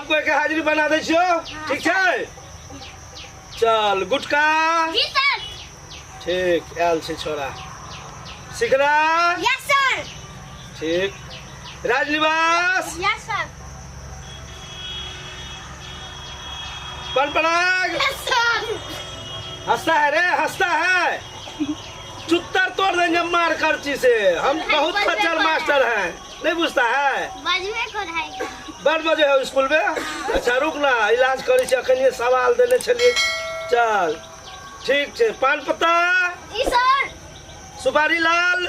सबको एक हाजिरी बना दै छियो, ठीक छै? चल गुटका। जी सर। ठीक, आयल छै छोरा। सिखरा। Yes sir. ठीक। राजनिवास। Yes sir. पनपनाग। Yes sir. हंसता है रे, हंसता है। चुत्तर तोड़ देंगे मार करची से। हम बहुत खच्चर मास्टर हैं, नहीं बुझता है। बजबे कर है। बड़ बजे है स्कूल में। अच्छा रुक ना, इलाज करै छी, अखन सवाल देने छलियै। चल ठीक छै। पान पत्ता। जी सर। सुपारी लाल।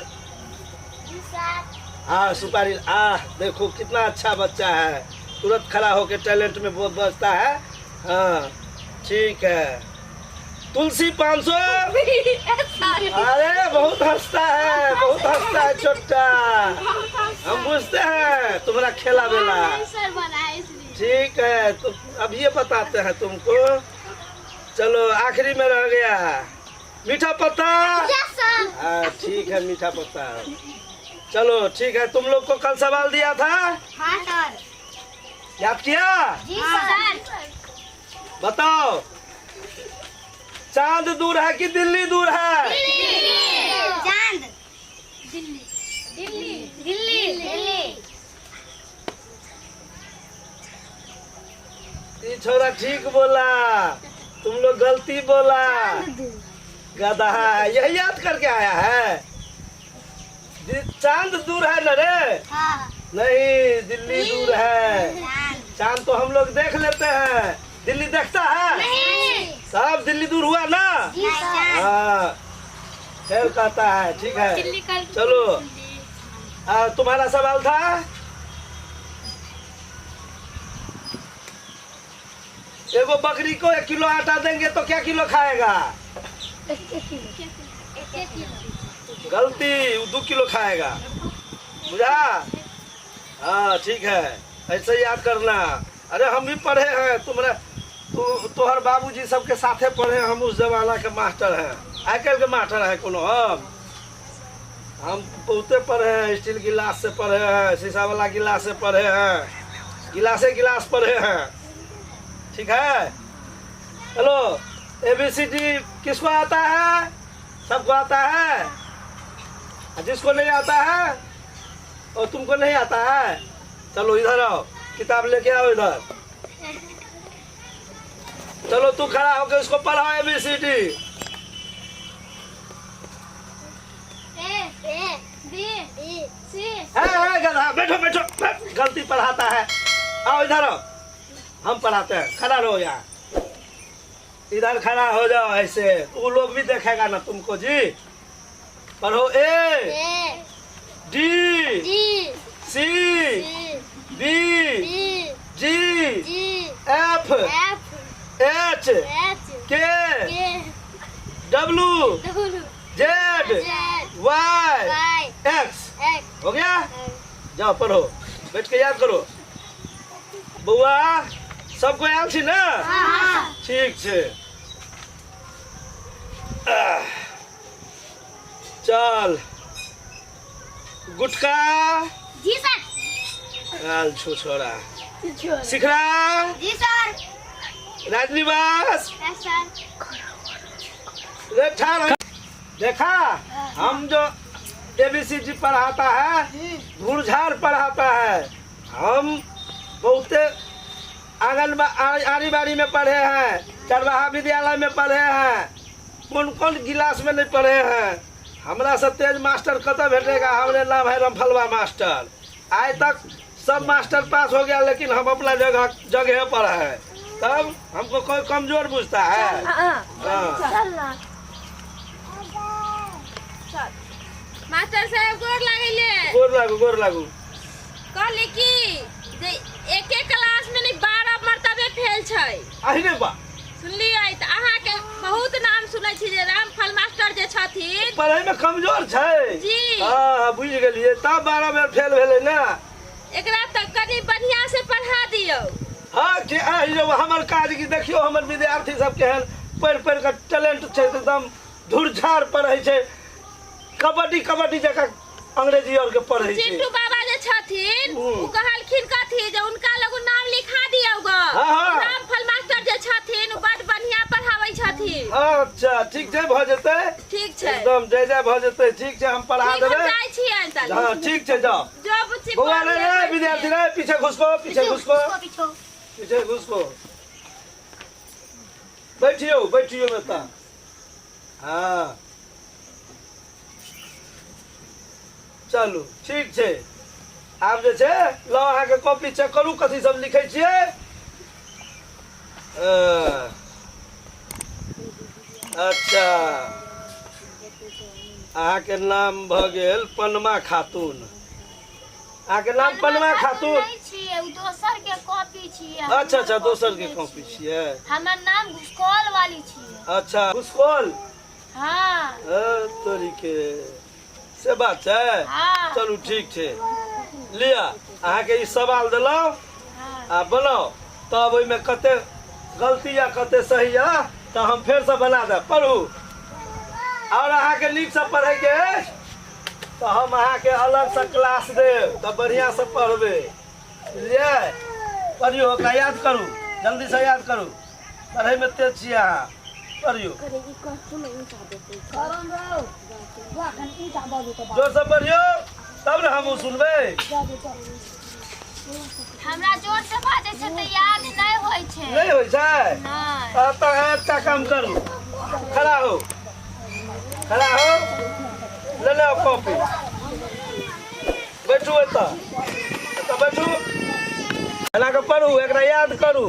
जी सर। हाँ सुपारी। आ देखो कितना अच्छा बच्चा है, तुरंत खड़ा होके टैलेंट में बहुत बचता है। हाँ ठीक है। तुलसी 500। अरे बहुत हंसता है, बहुत हंसता है छोटा। हम बुझते हैं तुम्हारा खेला बेला। ठीक है, तो अब ये बताते हैं तुमको। चलो आखिरी में रह गया मीठा पत्ता। हाँ ठीक है, मीठा पत्ता। चलो ठीक है, तुम लोग को कल सवाल दिया था। हाँ सर। याद किया? जी सर। बताओ, चांद दूर है कि दिल्ली दूर है? चांद। दिल्ली। दिल्ली। दिल्ली। दिल्ली। ये छोरा ठीक बोला, तुम लोग गलती बोला। गधा है, यही याद करके आया है। चांद दूर है न रे? हाँ। नहीं, दिल्ली दूर है। चांद तो हम लोग देख लेते हैं, दिल्ली देखता है? नहीं। सब दिल्ली दूर हुआ ना? हाँ, फिर कहता है। ठीक है, चलो। तुम्हारा सवाल था एगो बकरी को 1 किलो आटा देंगे तो क्या किलो खाएगा? गलती, वो 2 किलो खाएगा। बुझा? हाँ ठीक है, ऐसे याद करना। अरे हम भी पढ़े हैं, तुम्हारा तोहर बाबूजी सबके साथे पढ़े, हम उस जमाना के मास्टर हैं। आइ काल्हि के मास्टर है कोनो? हम बहुते पढ़े हैं, स्टील गिलास से पढ़े हैं, शीशा वाला गिलास से पढ़े हैं, गिलासे गिलास पढ़े हैं। ठीक है, हेलो ABCD किसको आता है? सबको आता है? जिसको नहीं आता है और तुमको नहीं आता है, चलो इधर आओ, किताब लेके आओ इधर। चलो तू खड़ा होकर उसको पढ़ाओ ABCD। A A B C। है गधा, बैठो बैठो, गलती पढ़ाता है। आओ इधर आओ, हम पढ़ाते हैं। खड़ा रहो यहाँ, इधर खड़ा हो जाओ ऐसे, वो लोग भी देखेगा ना तुमको। जी पढ़ो। A D C B G F H K W Z Y X। हो गया? जाओ पढ़ो, बैठ के याद करो। बउआ सबको आयल छी ना? ठीक छै। चल गुटका। जी सर। आयल छो छोरा। सिखरा। जी सर। राजनिवास। Yes sir. रे ठाड़। देखा, हम जो ABCD पढ़ाता है, धूड़झाड़ पढ़ाता है। हम बहुते आंगन आड़ी बाड़ी में पढ़े हैं, चरवाहा विद्यालय में पढ़े हैं, कौन कौन गिलास में नहीं पढ़े हैं। हमरा से तेज मास्टर कत भेटेगा? हमरे नाम है रमफलवा मास्टर। आज तक सब मास्टर पास हो गया, लेकिन हम अपना जगह जगह पर है, तब हमको कोई कमजोर बुझता है। हाँ। मास्टर साहब गोर लागैले। गोर लागू, गोर लागू। कहली कि जे एके क्लास में नहीं 12 मरतबे फेल छै। अहि रे बा। सुनलियै तऽ अहाँके बहुत नाम सुनै छी जे रामफल मास्टर जे छथिन पढ़ै में कमजोर छै। जी। हाँ, बुझि गेलियै, तब 12 बेर फेल भेलै ने। एकरा तऽ कनि बढ़िया से पढ़ा दियौ। हाँ, कि अहि जो हमर काज की देखियौ, हमर विद्यार्थी सब केहन पढ़ि पढ़ि कऽ टैलेंट छै, एकदम धुरझाड़ पढ़ै छै, कबड्डी कबड्डी जकाँ अंग्रेजी और के पढ़ै छै। चिंटू बाबा जे छथिन हम्म। ओ कहलखिन कथी जे उनका लग नाम लिखा दियौ ग। ठीक छै भऽ जेतै। ठीक छै। एकदम जय जय भऽ जेतै। ठीक छै, हम पढ़ा ठीक, हम देबै। जाइ छियनि तनी। हाँ ठीक छै, जाओ। जो बुच्ची बौआ पढ़ रे ले, रे विद्यार्थी रे, पीछे घुसको, पीछे घुसको, पीछो। पीछे घुसको, बैठियो बैठियो बेटा। हाँ चलू ठीक छै। आब जे छै लऽ अहाँके कॉपी चेक करू, कथी सब लिखै छियै। अच्छा, अहाँके नाम भऽ गेल पनमा खातून। अहाँके नाम पनमा खातून नहि छियै, ओ दोसर के कॉपी छियै। अच्छा अच्छा, दोसर के कॉपी छियै। हमर नाम घुसकौल वाली छियै। अच्छा, घुसकौल। हाँ। तोरी के से बात छै। हाँ। चलू ठीक छै, लिअ अहाँके ई सवाल देलहुँ। हाँ। आ बनाउ तब ओहिमे कते गलती या कते सही या तऽ हम फेरसँ बना देब। पढ़ू, आओर अहाँके नीकसँ पढ़ैके अछि तऽ हम अहाँके अलगसँ क्लास देब, तऽ बढ़िआँसँ पढ़बै, बुझलियै? पढ़ियौ, ओकरा याद करू, जल्दीसँ याद करू, पढ़ैमे तेज छियै अहाँ, पढ़ियौ, जोरसँ पढ़ियौ तब ने हमहूँ सुनबै। हमरा जोर से बाजै छै तऽ याद नहि होइ छै। नहि होइ छै? नहि। तऽ एकटा काम करू, खड़ा हो, खड़ा हो, ले ले कॉपी, बैठू एतऽ, एतऽ बैठू, एना कऽ पढ़ू, एकरा याद करू।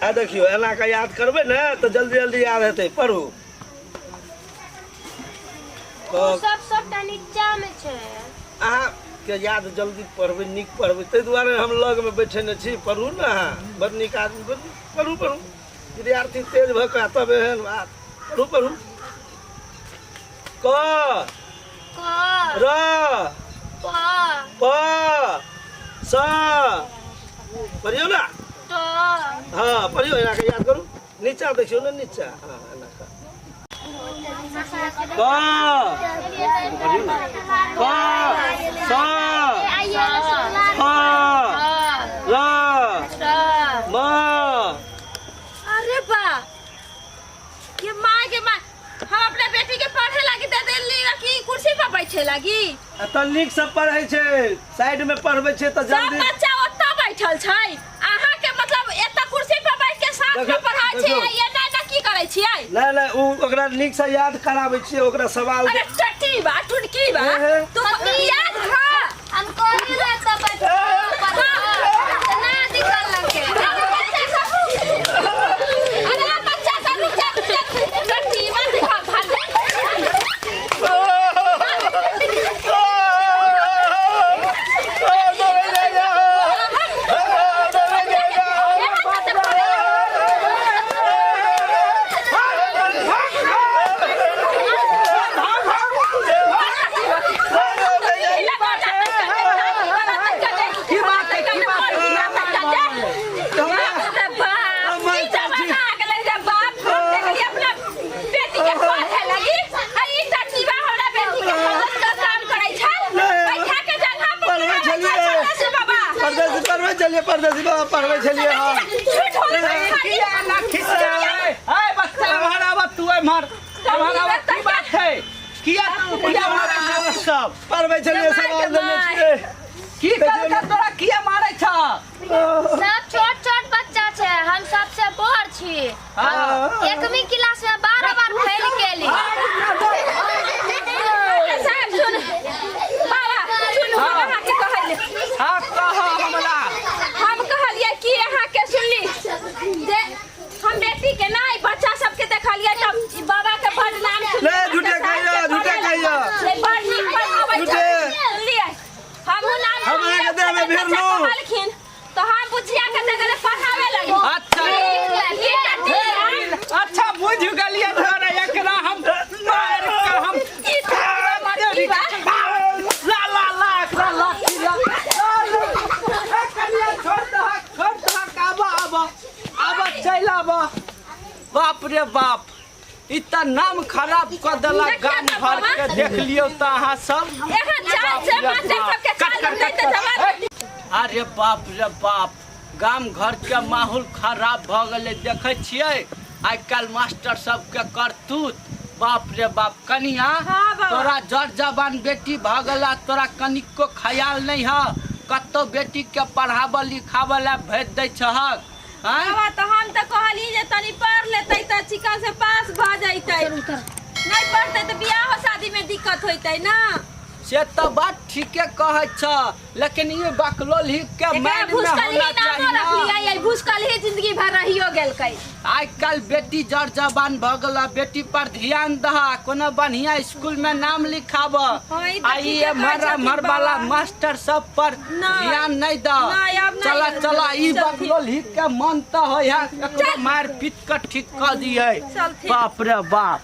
आ देखियौ, एना कऽ याद करबै ने तऽ जल्दी जल्दी याद हेतै। पढ़ू। ओ सब सबटा नीचा में छै। अहाँके याद जल्दी पढ़बै, नीक पढ़बै, ताहि दुआरे हम लगमे बैठेने छी। पढ़ू ने अहाँ, बड़ नीक आदमी, बड़ नीक। पढ़ू पढ़ू, विद्यार्थी तेज भऽ कऽ तब एहन बात। पढ़ू पढ़ू। क क र प प स, पढ़ियौ ने। ट। हाँ पढ़ियौ, एना कऽ याद करू। नीचा देखियौ ने, नीचा। हाँ एना कऽ क, पढ़ियौ ने, क स ख र म। अरे बा, ये माँ के माँ, हम अपना बेटी के पढ़े लागी दे देली कि कुर्सी पर बैठे लागी? एतऽ नीक से पढ़ै छै, साइड में पढ़बै छै तऽ सब जल्दी। बच्चा ओतऽ बैठल छै, अहाँ के मतलब एतऽ कुर्सी पर बैठ के साथ में देखियौ, पढ़ाई छै। देखियौ। ये ना ना की करै छियै? नहि नहि, ओ ओकरा नीक से याद कराबै छियै, ओकरा सवाल। अरे टट्टी बा टुनकी बा, हे, हे। तू याद हाँ हम कॉपी ले तऽ बैठ ना दिखल लगे। अरे बच्चा सब रुक जा, रुक जा, टट्टी बा दिखा भाग। की बात है, की बात है? परदेसी पढ़बै छलियै, परदेसी बाबा पढ़बै छलियै। हाँ किया ना खिस्सा है? ए बच्चा, एम्हर आबऽ तू, एम्हर एम्हर आबऽ। की बात है? किया तू किया मारै छह सब? पढ़बै छलियै, सवाल देने छियै। की करके तोरा किया मारै छह? सब छोट छोट बच्चा छै, हम सबसे बड़ छी। हाँ। एकमी क्लास में 12 बार फेल केली। हाँ कह हमरा। हम कहलियै कि अहाँके सुनली जे हम बेटी के नहि बच्चा सबके देखलियै तब ई बाबा के बड नाम सुनली। ले, झूठे कहियो, झूठे कहियो। ले, बड नीक पढ़ाबै छै। झूठे। सुनलियै, हमहूँ नाम हम अहाँके देह में बच्चा भिड़लहुँ। कहलखिन तऽ हम बुझिया के देखले पढ़ावे लगी। अच्छा ई टट्टी बा, अच्छा, बुझ गेलियै तोरा, एकरा हम मार के हम ई टट्टी बा। ला ला ला, एकरा ला की ला ला, ला। ए कनिया, छोड़ दहक, छोड़ दहक, आबऽ आबऽ आबऽ, चलि आबऽ। बाप रे बाप, ई तऽ नाम खराब कऽ देलक देखियौ गाम तऽ घर बाबा। के। देख लियौ तऽ अहाँ सब एहन चाल से बाप रे मास्टर बाप। सबके कट, चाल कट, नहि कट, तऽ कट। जवाब। अरे बाप रे बाप, गाम घर के माहौल खराब भऽ गेलै। देखै छियै आइ काल्हि मास्टर सबके करतूत। बाप रे बाप कनिया, हाँ बाबा। तोरा जर जवान बेटी भऽ गेला, तोरा कनिको ख्याल नहीं है, कतौ बेटी के पढ़ाबऽ लिखाबऽ लए भेज दै छहक? आँय? बाबा तो हम तो कहली जे तनी पढ़ लेतै त चिकन से पास भ जैतै, नहीं पढ़तै त बियाह शादी में दिक्कत होइतै ना। से तऽ बात ठीके कहै छ, लेकिन ई बकलोल ही के एकरा माइंड में भूसकल ही होना नामो चाही ना। रखलियै, भूसकल ही जिंदगी भर रहियो गेलकै। आइ काल्हि बेटी जर जवान भऽ गेल, बेटी पर ध्यान दह, कोनो बढ़िया स्कूल में नाम लिखाब। हाँ, ई तऽ आ ई ठीके कहै एम्हर छथिन एम्हर वाला बाबा। मास्टर सब पर नहि। ध्यान नहीं दह। नहि, आब नहि। चला चला, ई चल ठीक। बकलोल ही के मन तऽ होइ है, एकरो मारि पीट कऽ ठीक कऽ दियै। चल ठीक। बाप रे बाप।